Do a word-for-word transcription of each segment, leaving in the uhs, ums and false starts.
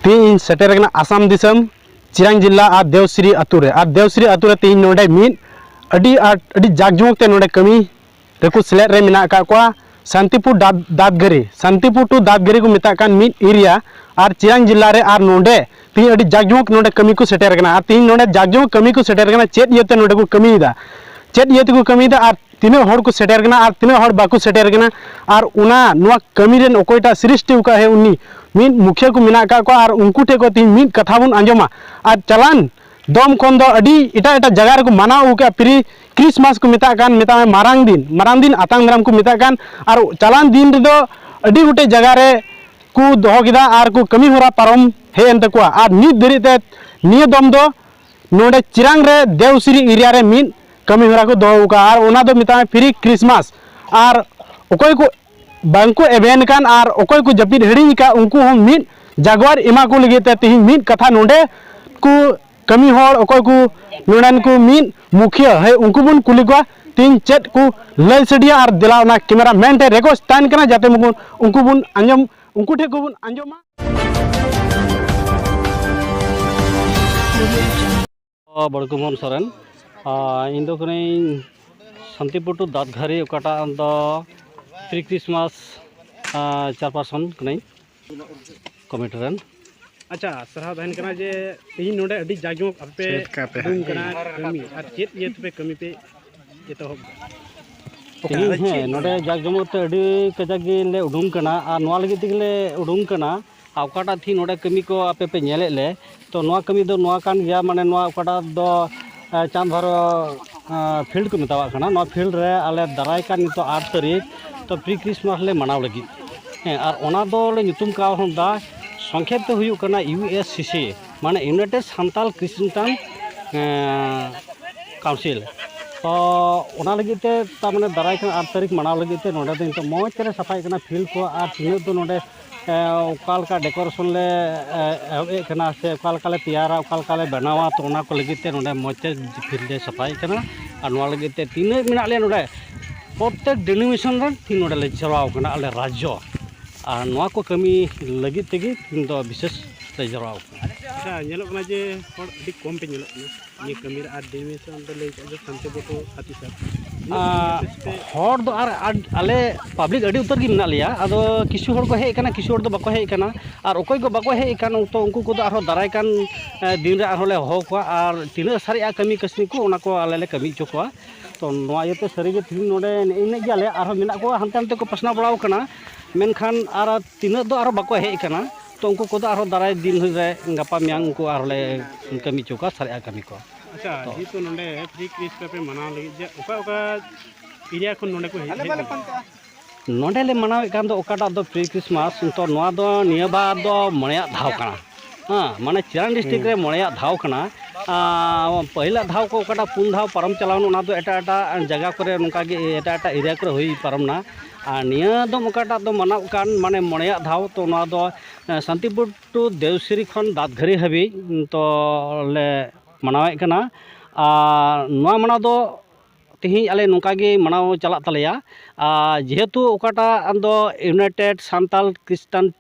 ᱛᱮᱦᱮᱧ ᱤᱧ ᱥᱮᱴᱮᱨ ᱟᱠᱟᱱᱟ ᱟᱥᱟᱢ ᱫᱤᱥᱚᱢ, ᱪᱤᱨᱟᱝ ᱡᱤᱞᱟ ᱟᱨ ᱫᱮᱣᱥᱨᱤ ᱟᱹᱛᱩ ᱨᱮ᱾ ᱟᱨ ᱫᱮᱣᱥᱨᱤ ᱟᱹᱛᱩ ᱨᱮ ᱛᱮᱦᱮᱧ ᱱᱚᱰᱮ ᱢᱤᱫ ᱟᱹᱰᱤ ᱟᱸᱴ, ᱟᱹᱰᱤ ᱡᱟᱠ ᱡᱚᱢᱚᱠ ᱛᱮ ᱱᱚᱰᱮ ᱠᱟᱹᱢᱤ ᱨᱮᱠᱚ ᱥᱮᱞᱮᱫ ᱨᱮ ᱢᱮᱱᱟᱜ ᱟᱠᱟᱫ ᱠᱚᱣᱟ᱾ ᱥᱟᱱᱛᱤᱯᱩᱨ ᱫᱟᱫ-, ᱫᱟᱫᱜᱟᱹᱨᱤ, ᱥᱟᱱᱛᱤᱯᱩᱨ ᱴᱩ ᱫᱟᱫᱜᱟᱹᱨᱤ ᱠᱚ ᱢᱮᱛᱟᱜ ᱠᱟᱱ ᱢᱤᱫ ᱮᱨᱤᱭᱟ, ᱟᱨ ᱪᱤᱨᱟᱝ ᱡᱤᱞᱟ ᱨᱮ᱾ ᱟᱨ ᱱᱚᱰᱮ ᱛᱮᱦᱮᱧ ᱟᱹᱰᱤ ᱡᱟᱠ ᱡᱚᱢᱚᱠ ᱱᱚᱰᱮ ᱠᱟᱹᱢᱤ ᱠᱚ ᱥᱮᱴᱮᱨ ᱟᱠᱟᱱᱟ᱾ ᱟᱨ ᱛᱮᱦᱮᱧ ᱱᱚᱰᱮ ᱡᱟᱠ ᱡᱚᱢᱚᱠ ᱠᱟᱹᱢᱤ ᱠᱚ ᱥᱮᱴᱮᱨ ᱟᱠᱟᱱᱟ, ᱪᱮᱫ ᱤᱭᱟᱹᱛᱮ ᱱᱚᱰᱮ ᱠᱚ ᱠᱟᱹᱢᱤᱭᱮᱫᱟ, ᱪᱮᱫ ᱤᱭᱟᱹ ᱛᱮᱠᱚ ᱠᱟᱹᱢᱤᱭᱮᱫᱟ, ᱟᱨ ᱛᱤᱱᱟᱹᱜ ᱦᱚᱲ ᱠᱚ ᱥᱮᱴᱮᱨ ᱠᱟᱱᱟ ᱟᱨ ᱛᱤᱱᱟᱹᱜ ᱦᱚᱲ ᱵᱟᱠᱚ ᱥᱮᱴᱮᱨ ᱠᱟᱱᱟ, ᱟᱨ ᱚᱱᱟ, ᱱᱚᱣᱟ ᱠᱟᱹᱢᱤ ᱨᱮᱱ ᱚᱠᱚᱭᱴᱟᱜ ᱥᱨᱤᱥᱴᱤ ᱟᱠᱟᱫ ᱦᱮ, ᱩᱱᱤ ᱢᱤᱫ ᱢᱩᱠᱷᱤᱭᱟᱹ ᱠᱚ ᱢᱮᱱᱟᱜ ᱟᱠᱟᱫ ᱠᱚᱣᱟ, ᱟᱨ ᱩᱱᱠᱩ ᱴᱷᱮᱱ ᱠᱷᱚᱱ ᱛᱮᱦᱮᱧ ᱢᱤᱫ ᱠᱟᱛᱷᱟ ᱵᱚᱱ ᱟᱸᱡᱚᱢᱟ᱾ ᱟᱨ ᱪᱟᱞᱟᱱ ᱫᱚᱢ ᱠᱷᱚᱱ ᱫᱚ ᱟᱹᱰᱤ ᱮᱴᱟᱜ ᱮᱴᱟᱜ ᱡᱟᱭᱜᱟ ᱨᱮᱠᱚ ᱢᱟᱱᱟᱣ ᱟᱹᱜᱩ ᱠᱮᱫᱼᱟ, ᱯᱨᱤ ᱠᱨᱤᱥᱢᱟᱥ ᱠᱚ ᱢᱮᱛᱟᱜ ᱠᱟᱱ, ᱢᱮᱛᱟᱜ ᱢᱮ ᱢᱟᱨᱟᱝ ᱫᱤᱱ, ᱢᱟᱨᱟᱝ ᱫᱤᱱ ᱟᱛᱟᱝ ᱫᱟᱨᱟᱢ ᱠᱚ ᱢᱮᱛᱟᱜ ᱠᱟᱱ᱾ ᱟᱨ ᱪᱟᱞᱟᱱ ᱫᱤᱱ ᱨᱮᱫᱚ ᱟᱹᱰᱤ ᱜᱚᱴᱮᱡ ᱡᱟᱭᱜᱟ ᱨᱮ ᱠᱚ ᱫᱚᱦᱚ ᱠᱮᱫᱟ ᱟᱨ ᱠᱚ ᱠᱟᱹᱢᱤ ᱦᱚᱨᱟ ᱯᱟᱨᱚᱢ ᱦᱮᱡ ᱮᱱ ᱛᱟᱠᱚᱣᱟ᱾ ᱟᱨ ᱱᱤᱛ ᱫᱷᱟᱹᱨᱤᱡ ᱛᱮ ᱱᱤᱭᱟᱹ ᱫᱚᱢ ᱫᱚ ᱱᱚᱰᱮ ᱪᱤᱨᱟᱝ ᱨᱮ ᱫᱮᱣᱥᱤᱨᱤ ᱮᱨᱤᱭᱟ ᱨᱮ ᱢᱤᱫ ᱠᱟᱹᱢᱤ ᱦᱚᱨᱟ ᱠᱚ ᱫᱚᱦᱚ ᱟᱠᱟᱫᱼᱟ, ᱟᱨ ᱚᱱᱟ ᱫᱚ ᱢᱮᱛᱟᱜ ᱢᱮ ᱯᱷᱨᱤ ᱠᱨᱤᱥᱢᱟᱥ᱾ ᱟᱨ ᱚᱠᱚᱭ ᱠᱚ ᱵᱟᱝ ᱠᱚ ᱮᱵᱷᱮᱱ ᱟᱠᱟᱱ ᱟᱨ ᱚᱠᱚᱭ ᱠᱚ ᱡᱟᱹᱯᱤᱫ ᱦᱤᱲᱤᱧ ᱟᱠᱟᱫ, ᱩᱱᱠᱩ ᱦᱚᱸ ᱢᱤᱫ ᱡᱟᱜᱣᱟᱨ ᱮᱢᱟ ᱠᱚ ᱞᱟᱹᱜᱤᱫ ᱛᱮ ᱛᱮᱦᱮᱧ ᱢᱤᱫ ᱠᱟᱛᱷᱟ ᱱᱚᱰᱮ ᱠᱚ ᱠᱟᱹᱢᱤ ᱦᱚᱲ, ᱚᱠᱚᱭ ᱠᱚ ᱱᱚᱰᱮᱱ ᱠᱚ ᱢᱤᱫ ᱢᱩᱠᱷᱤᱭᱟᱹ, ᱦᱮᱸ, ᱩᱱᱠᱩ ᱵᱚᱱ ᱠᱩᱞᱤ ᱠᱚᱣᱟ ᱛᱮᱦᱮᱧ ᱪᱮᱫ ᱠᱚ ᱞᱟᱹᱭ ᱥᱟᱰᱮᱭᱟ᱾ ᱟᱨ ᱫᱮᱞᱟ ᱚᱱᱟ ᱠᱮᱢᱮᱨᱟ ᱢᱮᱱ ᱴᱷᱮᱱ ᱨᱤᱠᱩᱭᱮᱥᱴ ᱛᱟᱦᱮᱱ ᱠᱟᱱᱟ ᱡᱟᱛᱮ ᱩᱱᱠᱩ ᱵᱚᱱ ᱟᱸᱡᱚᱢ, ᱩᱱᱠᱩ ᱴᱷᱮᱱ ᱠᱷᱚᱱ ᱵᱚᱱ ᱟᱸᱡᱚᱢᱟ᱾ ᱵᱟᱹᱲᱠᱩ ᱢᱳᱦᱚᱱ ᱥᱚᱨᱮᱱ᱾ ᱟᱨ ᱤᱧ ᱫᱚ ᱠᱟᱹᱱᱟᱹᱧ ᱥᱟᱱᱛᱤᱯᱩᱨ ᱴᱩ ᱫᱟᱫᱜᱟᱹᱨᱤ, ᱚᱠᱟᱴᱟᱜ ᱫᱚ ᱯᱨᱤ ᱠᱨᱤᱥᱢᱟᱥ, ᱟᱨ, ᱪᱮᱭᱟᱨᱯᱟᱨᱥᱚᱱ ᱠᱟᱹᱱᱟᱹᱧ ᱠᱚᱢᱤᱴᱤ ᱨᱮᱱ᱾ ᱟᱪᱪᱷᱟ, ᱥᱟᱨᱦᱟᱣ ᱛᱟᱦᱮᱱ ᱠᱟᱱᱟ ᱡᱮ ᱛᱮᱦᱮᱧ ᱱᱚᱰᱮ ᱟᱹᱰᱤ ᱡᱟᱠ ᱡᱚᱢᱚᱠ ᱟᱯᱮ ᱪᱮᱫ ᱞᱮᱠᱟ ᱯᱮ ᱩᱰᱩᱝ ᱠᱟᱱᱟ ᱠᱟᱹᱢᱤ, ᱟᱨ ᱪᱮᱫ ᱤᱭᱟᱹ ᱛᱮᱯᱮ ᱠᱟᱹᱢᱤ ᱯᱮ ᱮᱛᱚᱦᱚᱵ ᱫᱟ? ᱛᱮᱦᱮᱧ, ᱦᱮᱸ, ᱱᱚᱰᱮ ᱡᱟᱠ ᱡᱚᱢᱚᱠ ᱛᱮ ᱟᱹᱰᱤ ᱠᱟᱡᱟᱠ ᱜᱮᱞᱮ ᱩᱰᱩᱝ ᱠᱟᱱᱟ, ᱟᱨ ᱱᱚᱣᱟ ᱞᱟᱹᱜᱤᱫ ᱛᱮᱜᱮᱞᱮ ᱩᱰᱩᱝ ᱠᱟᱱᱟ᱾ ᱟᱨ ᱚᱠᱟᱴᱟᱜ ᱛᱮᱦᱮᱧ ᱱᱚᱰᱮ ᱠᱟᱹᱢᱤ ᱠᱚ ᱟᱯᱮ ᱯᱮ ᱧᱮᱞᱮᱫ ᱞᱮ, ᱛᱚ ᱱᱚᱣᱟ ᱠᱟᱹᱢᱤ ᱫᱚ ᱱᱚᱣᱟ ᱠᱟᱱ ᱜᱮᱭᱟ, ᱢᱟᱱᱮ ᱱᱚᱣᱟ ᱚᱠᱟᱴᱟᱜ ᱫᱚ, ᱮ, ᱪᱟᱸᱫᱽ ᱵᱷᱟᱨᱚ, ᱮ, ᱯᱷᱤᱞᱰ ᱠᱚ ᱢᱮᱛᱟᱣᱟᱜ ᱠᱟᱱᱟ᱾ ᱱᱚᱣᱟ ᱯᱷᱤᱞᱰ ᱨᱮ ᱟᱞᱮ ᱫᱟᱨᱟᱭ ᱠᱟᱱ ᱱᱤᱛᱚᱜ ᱟᱴ ᱛᱟᱹᱨᱤᱠᱷ ᱛᱚ ᱯᱨᱤ ᱠᱨᱤᱥᱢᱟᱥ ᱞᱮ ᱢᱟᱱᱟᱣ ᱞᱟᱹᱜᱤᱫ᱾ ᱦᱮᱸ, ᱟᱨ ᱚᱱᱟ ᱫᱚ ᱞᱮ ᱧᱩᱛᱩᱢ ᱠᱟᱣ ᱦᱚᱸ ᱫᱟ ᱥᱚᱝᱠᱷᱮᱯ ᱛᱮ ᱦᱩᱭᱩᱜ ᱠᱟᱱᱟ ᱤᱭᱩ ᱮᱥ ᱥᱤ ᱥᱤ, ᱢᱟᱱᱮ ᱤᱭᱩᱱᱟᱭᱴᱮᱰ ᱥᱟᱱᱛᱟᱞ ᱠᱨᱤᱥᱪᱟᱱ, ᱮ, ᱠᱟᱣᱩᱱᱥᱤᱞ᱾ ᱛᱚ ᱚᱱᱟ ᱞᱟᱹᱜᱤᱫ ᱛᱮ ᱛᱟᱨ ᱢᱟᱱᱮ ᱫᱟᱨᱟᱭ ᱠᱟᱱ ᱟᱴ ᱛᱟᱹᱨᱤᱠᱷ ᱢᱟᱱᱟᱣ ᱞᱟᱹᱜᱤᱫ ᱛᱮ ᱱᱚᱰᱮ ᱫᱚ ᱱᱤᱛᱚᱜ ᱢᱚᱡᱽ ᱛᱮᱞᱮ ᱥᱟᱯᱷᱟᱭᱮᱫ ᱠᱟᱱᱟ ᱯᱷᱤᱞᱰ ᱠᱚ, ᱟᱨ ᱛᱤᱱᱟᱹᱜ ᱫᱚ ᱱᱚᱰᱮ, ᱮ, ᱚᱠᱟ ᱞᱮᱠᱟ ᱰᱮᱠᱳᱨᱮᱥᱚᱱ ᱞᱮ, ᱮ, ᱮᱦᱚᱵ ᱮᱫ ᱠᱟᱱᱟ ᱥᱮ ᱚᱠᱟ ᱞᱮᱠᱟ ᱞᱮ ᱛᱮᱭᱟᱨᱟ, ᱚᱠᱟ ᱞᱮᱠᱟ ᱞᱮ ᱵᱮᱱᱟᱣᱟ, ᱛᱚ ᱚᱱᱟ ᱠᱚ ᱞᱟᱹᱜᱤᱫ ᱛᱮ ᱱᱚᱰᱮ ᱢᱚᱡᱽ ᱛᱮ ᱯᱷᱤᱞᱰ ᱞᱮ ᱥᱟᱯᱷᱟᱭᱮᱫ ᱠᱟᱱᱟ᱾ ᱟᱨ ᱱᱚᱣᱟ ᱞᱟᱹᱜᱤᱫ ᱛᱮ ᱛᱤᱱᱟᱹᱜ ᱢᱮᱱᱟᱜ ᱞᱮᱭᱟ ᱱᱚᱰᱮ, ᱯᱨᱚᱛᱛᱮᱠ ᱰᱤᱱᱳᱢᱤᱱᱮᱥᱚᱱ ᱨᱮᱱ ᱛᱤᱱ ᱱᱚᱰᱮ ᱞᱮ ᱪᱟᱞᱟᱣ ᱠᱟᱱᱟ ᱟᱞᱮ ᱨᱟᱡᱽᱡᱚ᱾ ᱟᱨ ᱱᱚᱣᱟ ᱠᱚ ᱠᱟᱹᱢᱤ ᱞᱟᱹᱜᱤᱫ ᱛᱮᱜᱮ ᱛᱮᱦᱮᱧ ᱫᱚ ᱵᱤᱥᱮᱥ ᱞᱮ ᱡᱟᱣᱨᱟ ᱟᱠᱟᱱᱟ᱾ ᱟᱪᱪᱷᱟ, ᱧᱮᱞᱚᱜ ᱠᱟᱱᱟ ᱡᱮ ᱦᱚᱲ ᱟᱹᱰᱤ ᱠᱚᱢ ᱯᱮ ᱧᱮᱞᱚᱜ ᱠᱟᱱᱟ ᱱᱤᱭᱟᱹ ᱠᱟᱹᱢᱤ ᱨᱮ, ᱟᱨ ᱰᱤᱢᱤᱥᱚᱱ ᱫᱚ ᱞᱟᱹᱭ ᱠᱮᱫ ᱫᱚ ᱥᱟᱱᱛᱤ ᱵᱳᱴᱳ ᱦᱟᱹᱛᱤ ᱥᱟᱨ᱾ ᱟᱨ ᱦᱚᱲ ᱫᱚ ᱟᱨ ᱟᱨ ᱟᱞᱮ ᱯᱟᱵᱽᱞᱤᱠ ᱟᱹᱰᱤ ᱩᱛᱟᱹᱨ ᱜᱮ ᱢᱮᱱᱟᱜ ᱞᱮᱭᱟ᱾ ᱟᱫᱚ ᱠᱤᱪᱷᱩ ᱦᱚᱲ ᱠᱚ ᱦᱮᱡ ᱟᱠᱟᱱᱟ, ᱠᱤᱪᱷᱩ ᱦᱚᱲ ᱫᱚ ᱵᱟᱠᱚ ᱦᱮᱡ ᱟᱠᱟᱱᱟ᱾ ᱟᱨ ᱚᱠᱚᱭ ᱠᱚ ᱵᱟᱠᱚ ᱦᱮᱡ ᱟᱠᱟᱱ, ᱛᱚ ᱩᱱᱠᱩ ᱠᱚᱫᱚ ᱟᱨᱦᱚᱸ ᱫᱟᱨᱟᱭ ᱠᱟᱱ, ᱮ, ᱫᱤᱱ ᱨᱮ ᱟᱨᱦᱚᱸ ᱞᱮ ᱦᱚᱦᱚ ᱠᱚᱣᱟ᱾ ᱟᱨ ᱛᱤᱱᱟᱹᱜ ᱥᱟᱨᱮᱡᱼᱟ ᱠᱟᱹᱢᱤ ᱠᱟᱹᱥᱱᱤ ᱠᱚ, ᱚᱱᱟ ᱠᱚ ᱟᱞᱮ ᱞᱮ ᱠᱟᱹᱢᱤ ᱦᱚᱪᱚ ᱠᱚᱣᱟ᱾ ᱛᱚ ᱱᱚᱣᱟ ᱤᱭᱟᱹᱛᱮ ᱥᱟᱹᱨᱤᱜᱮ ᱛᱮᱦᱮᱧ ᱱᱚᱰᱮ ᱱᱮᱜᱼᱮ ᱤᱱᱟᱹᱜ ᱜᱮᱭᱟᱞᱮ, ᱟᱨᱦᱚᱸ ᱢᱮᱱᱟᱜ ᱠᱚᱣᱟ, ᱦᱟᱱᱛᱮ ᱱᱟᱛᱮ ᱠᱚ ᱯᱟᱥᱱᱟᱣ ᱵᱟᱲᱟᱣ ᱠᱟᱱᱟ᱾ ᱢᱮᱱᱠᱷᱟᱱ ᱟᱨ ᱛᱤᱱᱟᱹᱜ ᱫᱚ ᱟᱨᱦᱚᱸ ᱵᱟᱠᱚ ᱦᱮᱡ ᱟᱠᱟᱱᱟ᱾ ᱛᱚ ᱩᱱᱠᱩ ᱠᱚᱫᱚ ᱟᱨᱦᱚᱸ ᱫᱟᱨᱟᱭ ᱫᱤᱱ ᱨᱮ, ᱜᱟᱯᱟ ᱢᱮᱭᱟᱝ, ᱩᱱᱠᱩ ᱟᱨᱦᱚᱸ ᱞᱮ ᱠᱟᱹᱢᱤ ᱦᱚᱪᱚ ᱠᱚᱣᱟ, ᱥᱟᱨᱮᱡᱼᱟ ᱠᱟᱹᱢᱤ ᱠᱚ᱾ ᱟᱪᱪᱷᱟ, ᱛᱚ ᱡᱮᱦᱮᱛᱩ ᱱᱚᱰᱮ ᱯᱷᱨᱤ ᱠᱨᱤᱥᱯ ᱯᱮ ᱢᱟᱱᱟᱣ ᱞᱟᱹᱜᱤᱫ, ᱡᱮ ᱚᱠᱟ ᱚᱠᱟ ᱮᱨᱤᱭᱟ ᱠᱷᱚᱱ ᱱᱚᱰᱮ ᱠᱚ ᱦᱮᱡ ᱦᱮᱡ ᱞᱮᱱᱟ? ᱱᱚᱰᱮ ᱞᱮ ᱢᱟᱱᱟᱣᱮᱫ ᱠᱟᱱ ᱫᱚ ᱚᱠᱟᱴᱟᱜ ᱫᱚ ᱯᱨᱤ ᱠᱨᱤᱥᱢᱟᱥ, ᱛᱚ ᱱᱚᱣᱟ ᱫᱚ ᱱᱤᱭᱟᱹ ᱵᱟᱨ ᱫᱚ ᱢᱚᱬᱮᱭᱟᱜ ᱫᱷᱟᱣ ᱠᱟᱱᱟ᱾ ᱦᱮᱸ, ᱢᱟᱱᱮ ᱪᱤᱨᱟᱱ ᱰᱤᱥᱴᱨᱤᱠᱴ ᱨᱮ ᱢᱚᱬᱮᱭᱟᱜ ᱫᱷᱟᱣ ᱠᱟᱱᱟ᱾ ᱟᱨ ᱯᱟᱹᱦᱤᱞᱟᱜ ᱫᱷᱟᱣ ᱠᱚ ᱚᱠᱟᱴᱟᱜ ᱯᱩᱱ ᱫᱷᱟᱣ ᱯᱟᱨᱚᱢ ᱪᱟᱞᱟᱣ ᱮᱱᱟ, ᱚᱱᱟ ᱫᱚ ᱮᱴᱟᱜ ᱮᱴᱟᱜ ᱡᱟᱭᱜᱟ ᱠᱚᱨᱮ, ᱱᱚᱝᱠᱟ ᱜᱮ ᱮᱴᱟᱜ ᱮᱴᱟᱜ ᱮᱨᱤᱭᱟ ᱠᱚᱨᱮ ᱦᱩᱭ ᱯᱟᱨᱚᱢ ᱮᱱᱟ᱾ ᱟᱨ ᱱᱤᱭᱟᱹ ᱫᱚ ᱚᱠᱟᱴᱟᱜ ᱫᱚ ᱢᱟᱱᱟᱣ ᱠᱟᱱ, ᱢᱟᱱᱮ ᱢᱚᱬᱮᱭᱟᱜ ᱫᱷᱟᱣ, ᱛᱚ ᱱᱚᱣᱟ ᱫᱚ, ᱮ, ᱥᱟᱱᱛᱤᱯᱩᱨ ᱴᱩ ᱫᱮᱣᱥᱤᱨᱤ ᱠᱷᱚᱱ ᱫᱟᱛᱜᱷᱟᱹᱨᱤ ᱦᱟᱹᱵᱤᱡ, ᱛᱚ ᱞᱮ ᱢᱟᱱᱟᱣᱮᱫ ᱠᱟᱱᱟ᱾ ᱟᱨ ᱱᱚᱣᱟ ᱢᱟᱱᱟᱣ ᱫᱚ ᱛᱮᱦᱮᱧ ᱟᱞᱮ ᱱᱚᱝᱠᱟ ᱜᱮ ᱢᱟᱱᱟᱣ ᱪᱟᱞᱟᱜ ᱛᱟᱞᱮᱭᱟ᱾ ᱟᱨ ᱡᱮᱦᱮᱛᱩ ᱚᱠᱟᱴᱟᱜ ᱫᱚ United Santal Christian,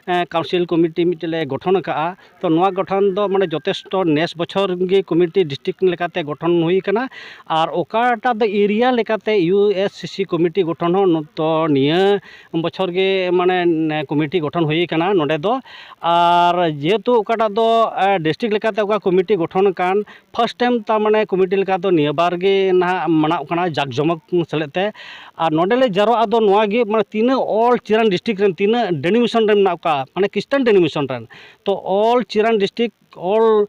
ᱮ, Council Committee ᱢᱤᱫᱴᱮᱡ ᱞᱮ ᱜᱚᱴᱷᱚᱱ ᱟᱠᱟᱫᱼᱟ, ᱛᱚ ᱱᱚᱣᱟ ᱜᱚᱴᱷᱚᱱ ᱫᱚ ᱢᱟᱱᱮ ᱡᱚᱛᱷᱮᱥᱴᱚ ᱱᱮᱥ ᱵᱚᱪᱷᱚᱨ ᱜᱮ ᱠᱚᱢᱤᱴᱤ ᱰᱤᱥᱴᱨᱤᱠᱴ ᱞᱮᱠᱟᱛᱮ ᱜᱚᱴᱷᱚᱱ ᱦᱩᱭ ᱟᱠᱟᱱᱟ᱾ ᱟᱨ ᱚᱠᱟᱴᱟᱜ ᱫᱚ ᱮᱨᱤᱭᱟ ᱞᱮᱠᱟᱛᱮ U S C C committee ᱜᱚᱴᱷᱚᱱ ᱦᱚᱸ ᱱᱚ-, ᱛᱚ ᱱᱤᱭᱟᱹ ᱵᱚᱪᱷᱚᱨ ᱜᱮ ᱢᱟᱱᱮ ᱠᱚᱢᱤᱴᱤ ᱜᱚᱴᱷᱚᱱ ᱦᱩᱭ ᱟᱠᱟᱱᱟ ᱱᱚᱰᱮ ᱫᱚ᱾ ᱟᱨ ᱡᱮᱦᱮᱛᱩ ᱚᱠᱟᱴᱟᱜ ᱫᱚ, ᱮ, ᱰᱤᱥᱴᱨᱤᱠᱴ ᱞᱮᱠᱟᱛᱮ ᱚᱠᱟ ᱠᱚᱢᱤᱴᱤ ᱜᱚᱴᱷᱚᱱ ᱟᱠᱟᱱ, ᱯᱷᱟᱥᱴ ᱴᱟᱭᱤᱢ ᱛᱟᱨ ᱢᱟᱱᱮ ᱠᱚᱢᱤᱴᱤ ᱞᱮᱠᱟ ᱫᱚ ᱱᱤᱭᱟᱹ ᱵᱟᱨ ᱜᱮ ᱱᱟᱦᱟᱜ ᱢᱟᱱᱟᱣ ᱠᱟᱱᱟ ᱡᱟᱠ ᱡᱚᱢᱚᱠ ᱥᱮᱞᱮᱫ ᱛᱮ᱾ ᱟᱨ ᱱᱚᱰᱮ ᱞᱮ ᱡᱟᱨᱣᱟᱜᱼᱟ ᱫᱚ ᱱᱚᱣᱟ ᱜᱮ, ᱢᱟᱱᱮ ᱛᱤᱱᱟᱹᱜ all ᱪᱤᱨᱟᱱ ᱰᱤᱥᱴᱨᱤᱠᱴ ᱨᱮᱱ ᱛᱤᱱᱟᱹᱜ ᱰᱮᱱᱳᱢᱤᱱᱮᱥᱚᱱ ᱨᱮ ᱢᱮᱱᱟᱜ ᱠᱚᱣᱟ, ᱢᱟᱱᱮ ᱠᱷᱨᱤᱥᱴᱟᱱ ᱰᱮᱱᱳᱢᱤᱱᱮᱥᱚᱱ ᱨᱮᱱ, ᱛᱚ all ᱪᱤᱨᱟᱱ ᱰᱤᱥᱴᱨᱤᱠᱴ all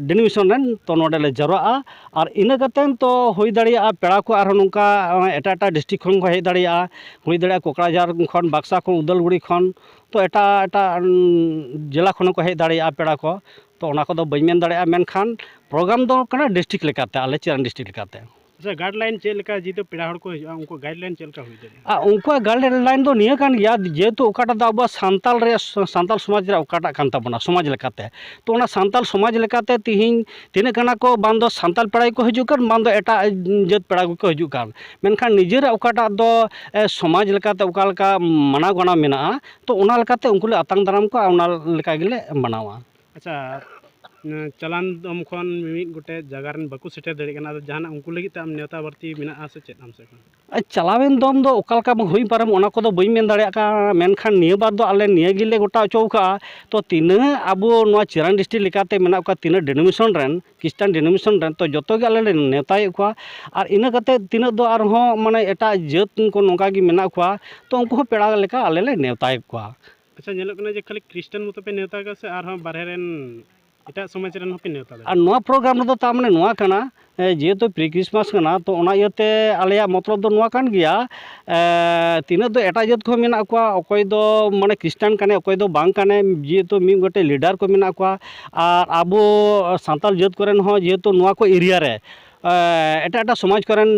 ᱰᱮᱱᱳᱢᱤᱱᱮᱥᱚᱱ ᱨᱮᱱ ᱛᱚ ᱱᱚᱰᱮ ᱞᱮ ᱡᱟᱨᱣᱟᱜᱼᱟ᱾ ᱟᱨ ᱤᱱᱟᱹ ᱠᱟᱛᱮᱫ ᱛᱚ ᱦᱩᱭ ᱫᱟᱲᱮᱭᱟᱜᱼᱟ ᱯᱮᱲᱟ ᱠᱚ ᱟᱨᱦᱚᱸ ᱱᱚᱝᱠᱟ ᱮᱴᱟᱜ ᱮᱴᱟᱜ ᱰᱤᱥᱴᱨᱤᱠᱴ ᱠᱷᱚᱱ ᱠᱚ ᱦᱮᱡ ᱫᱟᱲᱮᱭᱟᱜᱼᱟ, ᱦᱩᱭ ᱫᱟᱲᱮᱭᱟᱜᱼᱟ ᱠᱚᱠᱲᱟᱡᱷᱟᱨ ᱠᱷᱚᱱ, ᱵᱟᱠᱥᱟ ᱠᱷᱚᱱ, ᱩᱫᱟᱞᱜᱩᱲᱤ ᱠᱷᱚᱱ, ᱛᱚ ᱮᱴᱟᱜ ᱮᱴᱟᱜ, ᱩᱸ, ᱡᱮᱞᱟ ᱠᱷᱚᱱ ᱦᱚᱸᱠᱚ ᱦᱮᱡ ᱫᱟᱲᱮᱭᱟᱜᱼᱟ ᱯᱮᱲᱟ ᱠᱚ᱾ ᱛᱚ ᱚᱱᱟ ᱠᱚᱫᱚ ᱵᱟᱹᱧ ᱢᱮᱱ ᱫᱟᱲᱮᱭᱟᱜᱼᱟ, ᱢᱮᱱᱠᱷᱟᱱ ᱯᱨᱳᱜᱨᱟᱢ ᱫᱚ ᱠᱟᱱᱟ ᱰᱤᱥᱴᱨᱤᱠᱴ ᱞᱮᱠᱟᱛᱮ, ᱟᱞᱮ ᱪᱤᱨᱟᱱ ᱰᱤᱥᱴᱨᱤᱠᱴ ᱞᱮᱠᱟᱛᱮ᱾ ᱟᱪᱪᱷᱟ, ᱜᱟᱭᱤᱰᱞᱟᱭᱤᱱ ᱪᱮᱫ ᱞᱮᱠᱟ, ᱡᱮᱦᱮᱛᱩ ᱯᱮᱲᱟ ᱦᱚᱲ ᱠᱚ ᱦᱤᱡᱩᱜᱼᱟ, ᱩᱱᱠᱩ ᱜᱟᱭᱤᱰᱞᱟᱭᱤᱱ ᱪᱮᱫ ᱞᱮᱠᱟ ᱦᱩᱭ ᱫᱟᱲᱮᱭᱟᱜᱼᱟ? ᱟᱨ ᱩᱱᱠᱩᱣᱟᱜ ᱜᱟᱭᱤᱰᱞᱟᱭᱤᱱ ᱫᱚ ᱱᱤᱭᱟᱹ ᱠᱟᱱ ᱜᱮᱭᱟ, ᱡᱮᱦᱮᱛᱩ ᱚᱠᱟᱴᱟᱜ ᱫᱚ ᱟᱵᱚᱣᱟᱜ ᱥᱟᱱᱛᱟᱲ ᱨᱮᱭᱟᱜ, ᱥᱟᱱᱛᱟᱲ ᱥᱚᱢᱟᱡᱽ ᱨᱮᱭᱟᱜ ᱚᱠᱟᱴᱟᱜ ᱠᱟᱱ ᱛᱟᱵᱚᱱᱟ, ᱥᱚᱢᱟᱡᱽ ᱞᱮᱠᱟᱛᱮ, ᱛᱚ ᱚᱱᱟ ᱥᱟᱱᱛᱟᱲ ᱥᱚᱢᱟᱡᱽ ᱞᱮᱠᱟᱛᱮ ᱛᱤᱦᱤᱧ ᱛᱤᱱᱟᱹᱜ ᱠᱟᱱᱟ ᱠᱚ, ᱵᱟᱝ ᱫᱚ ᱥᱟᱱᱛᱟᱲ ᱯᱮᱲᱟ ᱜᱮᱠᱚ ᱦᱤᱡᱩᱜ ᱠᱟᱱ, ᱵᱟᱝ ᱫᱚ ᱮᱴᱟᱜ ᱡᱟᱹᱛ ᱯᱮᱲᱟ ᱜᱮᱠᱚ ᱦᱤᱡᱩᱜ ᱠᱟᱱ, ᱢᱮᱱᱠᱷᱟᱱ ᱱᱤᱡᱮᱨᱟᱜ ᱚᱠᱟᱴᱟᱜ ᱫᱚ, ᱮ, ᱥᱚᱢᱟᱡᱽ ᱞᱮᱠᱟᱛᱮ ᱚᱠᱟ ᱞᱮᱠᱟ ᱢᱟᱱᱟᱣ ᱜᱟᱱᱟᱣ ᱢᱮᱱᱟᱜᱼᱟ, ᱛᱚ ᱚᱱᱟ ᱞᱮᱠᱟᱛᱮ ᱩᱱᱠᱩ ᱞᱮ ᱟᱛᱟᱝ ᱫᱟᱨᱟᱢ ᱠᱚᱣᱟ, ᱚᱱᱟ ᱞᱮᱠᱟ ᱜᱮᱞᱮ ᱢᱟᱱᱟᱣᱟ᱾ ᱟᱪᱪᱷᱟ, ᱪᱟᱞᱟᱱ ᱫᱚᱢ ᱠᱷᱚᱱ ᱢᱤᱢᱤᱫ ᱜᱚᱴᱮᱡ ᱡᱟᱭᱜᱟ ᱨᱮᱱ ᱵᱟᱠᱚ ᱥᱮᱴᱮᱨ ᱫᱟᱲᱮᱭᱟᱜ ᱠᱟᱱᱟ, ᱟᱫᱚ ᱡᱟᱦᱟᱱᱟᱜ ᱩᱱᱠᱩ ᱞᱟᱹᱜᱤᱫ ᱛᱮ ᱟᱢ ᱱᱮᱣᱛᱟ ᱵᱟᱹᱲᱛᱤ ᱢᱮᱱᱟᱜᱼᱟ ᱥᱮ ᱪᱮᱫ ᱟᱢ ᱥᱮᱫ ᱠᱷᱚᱱ? ᱪᱟᱞᱟᱣᱮᱱ ᱫᱚᱢ ᱫᱚ ᱚᱠᱟ ᱞᱮᱠᱟ ᱵᱟᱝ ᱦᱩᱭ ᱯᱟᱨᱚᱢ, ᱚᱱᱟ ᱠᱚᱫᱚ ᱵᱟᱹᱧ ᱢᱮᱱ ᱫᱟᱲᱮᱭᱟᱜ ᱠᱟᱱᱟ, ᱢᱮᱱᱠᱷᱟᱱ ᱱᱤᱭᱟᱹ ᱵᱟᱨ ᱫᱚ ᱟᱞᱮ ᱱᱤᱭᱟᱹ ᱜᱮᱞᱮ ᱜᱚᱴᱟ ᱦᱚᱪᱚ ᱟᱠᱟᱫᱼᱟ᱾ ᱛᱚ ᱛᱤᱱᱟᱹᱜ ᱟᱵᱚ ᱱᱚᱣᱟ ᱪᱤᱨᱟᱱ ᱰᱤᱥᱴᱨᱤᱠᱴ ᱞᱮᱠᱟᱛᱮ ᱢᱮᱱᱟᱜ ᱠᱚᱣᱟ ᱛᱤᱱᱟᱹᱜ ᱰᱤᱱᱳᱢᱤᱱᱮᱥᱚᱱ ᱨᱮᱱ, ᱠᱷᱨᱤᱥᱴᱟᱱ ᱰᱤᱱᱳᱢᱤᱱᱮᱥᱚᱱ ᱨᱮᱱ, ᱛᱚ ᱡᱚᱛᱚ ᱜᱮ ᱟᱞᱮ ᱞᱮ ᱱᱮᱣᱛᱟᱭᱮᱫ ᱠᱚᱣᱟ᱾ ᱟᱨ ᱤᱱᱟᱹ ᱠᱟᱛᱮ ᱛᱤᱱᱟᱹᱜ ᱫᱚ ᱟᱨᱦᱚᱸ ᱢᱟᱱᱮ ᱮᱴᱟᱜ ᱡᱟᱹᱛ ᱠᱚ ᱱᱚᱝᱠᱟ ᱜᱮ ᱢᱮᱱᱟᱜ ᱠᱚᱣᱟ, ᱛᱚ ᱩᱱᱠᱩ ᱦᱚᱸ ᱯᱮᱲᱟ ᱞᱮᱠᱟ ᱟᱞᱮ ᱞᱮ ᱱᱮᱣᱛᱟᱭᱮᱫ ᱠᱚᱣᱟ᱾ ᱟᱪᱪᱷᱟ, ᱧᱮᱞᱚᱜ ᱠᱟᱱᱟ ᱡᱮ ᱠᱷᱟᱹᱞᱤ ᱠᱷᱨᱤᱥᱴᱟᱱ ᱢᱚᱛᱚ ᱯᱮ ᱱᱮᱣᱛᱟ ᱠᱚᱣᱟ ᱥᱮ ᱟᱨᱦᱚᱸ ᱵᱟᱨᱦᱮ ᱨᱮᱱ ᱮᱴᱟᱜ ᱥᱚᱢᱟᱡᱽ ᱨᱮᱱ ᱦᱚᱸᱯᱮ ᱱᱮᱣᱛᱟ ᱟᱨ ᱫᱟᱲᱮᱭᱟᱜᱼᱟ? ᱱᱚᱣᱟ ᱯᱨᱳᱜᱨᱟᱢ ᱨᱮᱫᱚ ᱛᱟᱨ ᱢᱟᱱᱮ ᱱᱚᱣᱟ ᱠᱟᱱᱟ, ᱮ, ᱡᱮᱦᱮᱛᱩ ᱯᱨᱤ ᱠᱨᱤᱥᱢᱟᱥ ᱠᱟᱱᱟ, ᱛᱚ ᱚᱱᱟ ᱤᱭᱟᱹᱛᱮ ᱟᱞᱮᱭᱟᱜ ᱢᱚᱛᱞᱚᱵ ᱫᱚ ᱱᱚᱣᱟ ᱠᱟᱱ ᱜᱮᱭᱟ, ᱮ, ᱛᱤᱱᱟᱹᱜ ᱫᱚ ᱮᱴᱟᱜ ᱡᱟᱹᱛ ᱠᱚᱦᱚᱸ ᱢᱮᱱᱟᱜ ᱠᱚᱣᱟ, ᱚᱠᱚᱭ ᱫᱚ ᱢᱟᱱᱮ ᱠᱷᱨᱤᱥᱴᱟᱱ ᱠᱟᱱᱟᱭ, ᱚᱠᱚᱭ ᱫᱚ ᱵᱟᱝ ᱠᱟᱱᱟᱭ, ᱡᱮᱦᱮᱛᱩ ᱢᱤᱫ ᱜᱚᱴᱮᱡ ᱞᱤᱰᱟᱨ ᱠᱚ ᱢᱮᱱᱟᱜ ᱠᱚᱣᱟ, ᱟᱨ ᱟᱵᱚ ᱥᱟᱱᱛᱟᱲ ᱡᱟᱹᱛ ᱠᱚᱨᱮᱱ ᱦᱚᱸ ᱡᱮᱦᱮᱛᱩ ᱱᱚᱣᱟ ᱠᱚ ᱮᱨᱤᱭᱟ ᱨᱮ, ᱮ, ᱮᱴᱟᱜ ᱮᱴᱟᱜ ᱥᱚᱢᱟᱡᱽ ᱠᱚᱨᱮᱱ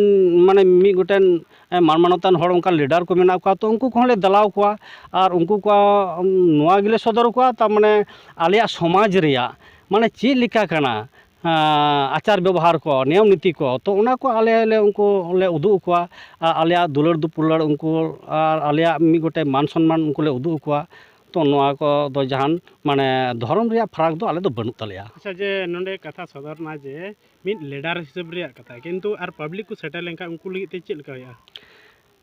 ᱢᱟᱱᱮ ᱢᱤᱫ ᱜᱚᱴᱮᱱ, ᱮ, ᱢᱟᱱ ᱢᱟᱱᱚᱛᱟᱱ ᱦᱚᱲ ᱚᱱᱠᱟ ᱞᱤᱰᱟᱨ ᱠᱚ ᱢᱮᱱᱟᱜ ᱠᱚᱣᱟ, ᱛᱚ ᱩᱱᱠᱩ ᱠᱚᱦᱚᱸ ᱞᱮ ᱫᱮᱞᱟᱣ ᱠᱚᱣᱟ᱾ ᱟᱨ ᱩᱱᱠᱩ ᱠᱚᱣᱟᱜ, ᱩᱢ, ᱱᱚᱣᱟ ᱜᱮᱞᱮ ᱥᱚᱫᱚᱨ ᱠᱚᱣᱟ, ᱛᱟᱨ ᱢᱟᱱᱮ ᱟᱞᱮᱭᱟᱜ ᱥᱚᱢᱟᱡᱽ ᱨᱮᱭᱟᱜ ᱢᱟᱱᱮ ᱪᱮᱫ ᱞᱮᱠᱟ ᱠᱟᱱᱟ, ᱟᱸ, ᱟᱪᱟᱨ ᱵᱮᱵᱚᱦᱟᱨ ᱠᱚ, ᱱᱤᱭᱚᱢ ᱱᱤᱛᱤ ᱠᱚ, ᱛᱚ ᱚᱱᱟ ᱠᱚ ᱟᱞᱮ ᱞᱮ ᱩᱱᱠᱩ ᱞᱮ ᱩᱫᱩᱜ ᱟᱠᱚᱣᱟ᱾ ᱟᱨ ᱟᱞᱮᱭᱟᱜ ᱫᱩᱞᱟᱹᱲ ᱫᱩᱯᱩᱞᱟᱹᱲ ᱩᱱᱠᱩ ᱟᱨ ᱟᱞᱮᱭᱟᱜ ᱢᱤᱫ ᱜᱚᱴᱮᱡ ᱢᱟᱱ ᱥᱚᱱᱢᱟᱱ ᱩᱱᱠᱩ ᱞᱮ ᱩᱫᱩᱜ ᱟᱠᱚᱣᱟ᱾ ᱛᱚ ᱱᱚᱣᱟ ᱠᱚᱫᱚ ᱡᱟᱦᱟᱱ ᱢᱟᱱᱮ ᱫᱷᱚᱨᱚᱢ ᱨᱮᱭᱟᱜ ᱯᱷᱟᱨᱟᱠ ᱫᱚ ᱟᱞᱮ ᱫᱚ ᱵᱟᱹᱱᱩᱜ ᱛᱟᱞᱮᱭᱟ᱾ ᱟᱪᱪᱷᱟ, ᱡᱮ ᱱᱚᱰᱮ ᱠᱟᱛᱷᱟ ᱥᱚᱫᱚᱨ ᱮᱱᱟ ᱡᱮ ᱢᱤᱫ ᱞᱤᱰᱟᱨ ᱦᱤᱥᱟᱹᱵ ᱨᱮᱭᱟᱜ ᱠᱟᱛᱷᱟ, ᱠᱤᱱᱛᱩ ᱟᱨ ᱯᱟᱵᱽᱞᱤᱠ ᱠᱚ ᱥᱮᱴᱮᱨ ᱞᱮᱱᱠᱷᱟᱱ ᱩᱱᱠᱩ ᱞᱟᱹᱜᱤᱫ ᱛᱮ ᱪᱮᱫ ᱞᱮᱠᱟ ᱦᱩᱭᱩᱜᱼᱟ?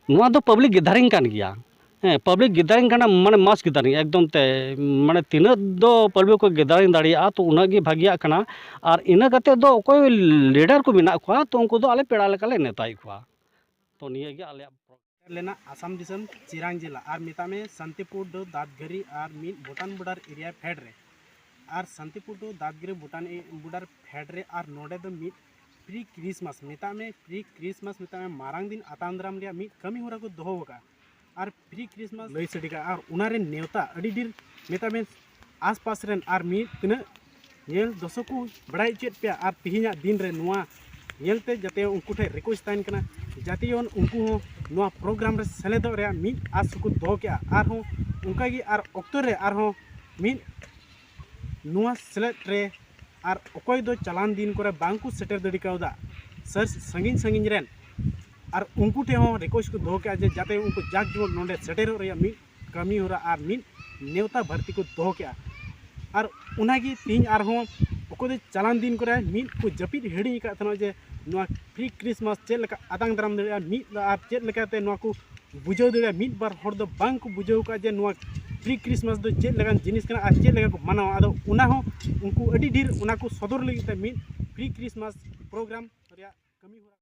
ᱱᱚᱣᱟ ᱫᱚ ᱯᱟᱵᱽᱞᱤᱠ ᱜᱮᱫᱟᱨᱤᱝ ᱠᱟᱱ ᱜᱮᱭᱟ᱾ ᱦᱮᱸ, ᱯᱟᱵᱽᱞᱤᱠ ᱜᱮᱫᱟᱨᱤᱝ ᱠᱟᱱᱟ, ᱢᱟᱱᱮ ᱢᱟᱥ ᱜᱮᱫᱟᱨᱤᱝ ᱮᱠᱫᱚᱢ ᱛᱮ, ᱢᱟᱱᱮ ᱛᱤᱱᱟᱹᱜ ᱫᱚ ᱯᱟᱵᱽᱞᱤᱠ ᱠᱚ ᱜᱮᱫᱟᱨᱤᱝ ᱫᱟᱲᱮᱭᱟᱜᱼᱟ, ᱛᱚ ᱩᱱᱟᱹᱜ ᱜᱮ ᱵᱷᱟᱜᱤᱭᱟᱜ ᱠᱟᱱᱟ᱾ ᱟᱨ ᱤᱱᱟᱹ ᱠᱟᱛᱮ ᱫᱚ ᱚᱠᱚᱭ ᱞᱤᱰᱟᱨ ᱠᱚ ᱢᱮᱱᱟᱜ ᱠᱚᱣᱟ, ᱛᱚ ᱩᱱᱠᱩ ᱫᱚ ᱟᱞᱮ ᱯᱮᱲᱟ ᱞᱮᱠᱟᱞᱮ ᱱᱮᱣᱛᱟᱭᱮᱫ ᱠᱚᱣᱟ᱾ ᱛᱚ ᱱᱤᱭᱟᱹ ᱜᱮ ᱟᱞᱮᱭᱟᱜ ᱞᱮᱱᱟ ᱟᱥᱟᱢ ᱫᱤᱥᱚᱢ ᱪᱤᱨᱟᱝ ᱡᱮᱞᱟ, ᱟᱨ ᱢᱮᱛᱟᱜ ᱢᱮ ᱥᱟᱱᱛᱤᱯᱩᱨ ᱫᱚ ᱫᱟᱛᱜᱟᱹᱨᱤ ᱟᱨ ᱢᱤᱫ ᱵᱷᱩᱴᱟᱱ ᱵᱚᱰᱟᱨ ᱮᱨᱤᱭᱟ ᱯᱷᱮᱰ ᱨᱮ, ᱟᱨ ᱥᱟᱱᱛᱤᱯᱩᱨ ᱫᱚ ᱫᱟᱛᱜᱟᱹᱨᱤ ᱵᱷᱩᱴᱟᱱ ᱮ-, ᱵᱚᱰᱟᱨ ᱯᱷᱮᱰ ᱨᱮ, ᱟᱨ ᱱᱚᱰᱮ ᱫᱚ ᱢᱤᱫ ᱯᱨᱤ ᱠᱨᱤᱥᱢᱟᱥ ᱢᱮᱛᱟᱜ ᱢᱮ, ᱯᱨᱤ ᱠᱨᱤᱥᱢᱟᱥ ᱢᱮᱛᱟᱜ ᱢᱮ, ᱢᱟᱨᱟᱝ ᱫᱤᱱ ᱟᱛᱟᱝ ᱫᱟᱨᱟᱢ ᱨᱮᱭᱟᱜ ᱢᱤᱫ ᱠᱟᱹᱢᱤ ᱦᱚᱨᱟ ᱠᱚ ᱫᱚᱦᱚ ᱟᱠᱟᱫᱼᱟ᱾ ᱟᱨ ᱯᱨᱤ ᱠᱨᱤᱥᱢᱟᱥ ᱞᱟᱹᱭ ᱥᱟᱰᱮ ᱠᱟᱜᱼᱟ, ᱟᱨ ᱚᱱᱟ ᱨᱮ ᱱᱮᱣᱛᱟ ᱟᱹᱰᱤ ᱰᱷᱮᱨ ᱢᱮᱛᱟᱜ ᱢᱮ ᱟᱥᱯᱟᱥ ᱨᱮᱱ ᱟᱨ ᱢᱤᱫ ᱛᱤᱱᱟᱹᱜ ᱧᱮᱞ ᱫᱚᱨᱥᱚᱠ ᱠᱚ ᱵᱟᱲᱟᱭ ᱦᱚᱪᱚᱭᱮᱫ ᱯᱮᱭᱟ᱾ ᱟᱨ ᱛᱮᱦᱮᱧᱟᱜ ᱫᱤᱱ ᱨᱮ ᱱᱚᱣᱟ ᱧᱮᱞᱛᱮ ᱡᱟᱛᱮ ᱩᱱᱠᱩ ᱴᱷᱮᱱ ᱨᱤᱠᱩᱭᱮᱥᱴ ᱛᱟᱦᱮᱱ ᱠᱟᱱᱟ, ᱡᱟᱛᱮ ᱡᱮᱢᱚᱱ ᱩᱱᱠᱩ ᱦᱚᱸ ᱱᱚᱣᱟ ᱯᱨᱳᱜᱨᱟᱢ ᱨᱮ ᱥᱮᱞᱮᱫᱚᱜ ᱨᱮᱭᱟᱜ ᱢᱤᱫ ᱟᱥ ᱦᱚᱸᱠᱚ ᱫᱚᱦᱚ ᱠᱮᱜᱼᱟ᱾ ᱟᱨᱦᱚᱸ ᱚᱱᱠᱟᱜᱮ ᱟᱨ ᱚᱠᱛᱚ ᱨᱮ ᱟᱨᱦᱚᱸ ᱢᱤᱫ ᱱᱚᱣᱟ ᱥᱮᱞᱮᱫ ᱨᱮ ᱟᱨ ᱚᱠᱚᱭ ᱫᱚ ᱪᱟᱞᱟᱱ ᱫᱤᱱ ᱠᱚᱨᱮ ᱵᱟᱝ ᱠᱚ ᱥᱮᱴᱮᱨ ᱫᱟᱲᱮ ᱠᱟᱣᱫᱟ, ᱥᱟᱹᱨ ᱥᱟᱺᱜᱤᱧ ᱥᱟᱺᱜᱤᱧ ᱨᱮᱱ, ᱟᱨ ᱩᱱᱠᱩ ᱴᱷᱮᱱ ᱦᱚᱸ ᱨᱤᱠᱩᱭᱮᱥᱴ ᱠᱚ ᱫᱚᱦᱚ ᱠᱮᱜᱼᱟ ᱡᱮ ᱡᱟᱛᱮ ᱩᱱᱠᱩ ᱡᱟᱠ ᱡᱚᱢᱚᱠ ᱱᱚᱰᱮ ᱥᱮᱴᱮᱨᱚᱜ ᱨᱮᱭᱟᱜ ᱢᱤᱫ ᱠᱟᱹᱢᱤ ᱦᱚᱨᱟ ᱟᱨ ᱢᱤᱫ ᱱᱮᱣᱛᱟ ᱵᱷᱟᱨᱛᱤ ᱠᱚ ᱫᱚᱦᱚ ᱠᱮᱜᱼᱟ᱾ ᱟᱨ ᱚᱱᱟᱜᱮ ᱛᱮᱦᱮᱧ ᱟᱨᱦᱚᱸ ᱚᱠᱚᱭ ᱫᱚ ᱪᱟᱞᱟᱱ ᱫᱤᱱ ᱠᱚᱨᱮ ᱢᱤᱫ ᱠᱚ ᱡᱟᱹᱯᱤᱫ ᱦᱤᱲᱤᱧ ᱟᱠᱟᱫ ᱛᱟᱦᱮᱱᱟ ᱡᱮ ᱱᱚᱣᱟ ᱯᱨᱤ ᱠᱨᱤᱥᱢᱟᱥ ᱪᱮᱫ ᱞᱮᱠᱟ ᱟᱛᱟᱝ ᱫᱟᱨᱟᱢ ᱫᱟᱲᱮᱭᱟᱜᱼᱟ ᱢᱤᱫ, ᱟᱨ ᱪᱮᱫ ᱞᱮᱠᱟᱛᱮ ᱱᱚᱣᱟ ᱠᱚ ᱵᱩᱡᱷᱟᱹᱣ ᱫᱟᱲᱮᱭᱟᱜᱼᱟ᱾ ᱢᱤᱫ ᱵᱟᱨ ᱦᱚᱲ ᱫᱚ ᱵᱟᱝ ᱠᱚ ᱵᱩᱡᱷᱟᱹᱣ ᱟᱠᱟᱫᱼᱟ ᱡᱮ ᱱᱚᱣᱟ ᱯᱨᱤ ᱠᱨᱤᱥᱢᱟᱥ ᱫᱚ ᱪᱮᱫ ᱞᱮᱠᱟᱱ ᱡᱤᱱᱤᱥ ᱠᱟᱱᱟ ᱟᱨ ᱪᱮᱫ ᱞᱮᱠᱟ ᱠᱚ ᱢᱟᱱᱟᱣᱟ᱾ ᱟᱫᱚ ᱚᱱᱟ ᱦᱚᱸ ᱩᱱᱠᱩ ᱟᱹᱰᱤ ᱰᱷᱮᱨ ᱚᱱᱟ ᱠᱚ ᱥᱚᱫᱚᱨ ᱞᱟᱹᱜᱤᱫ ᱛᱮ ᱢᱤᱫ ᱯᱨᱤ ᱠᱨᱤᱥᱢᱟᱥ ᱯᱨᱳᱜᱨᱟᱢ ᱨᱮᱭᱟᱜ ᱠᱟᱹᱢᱤ ᱦᱚᱨᱟ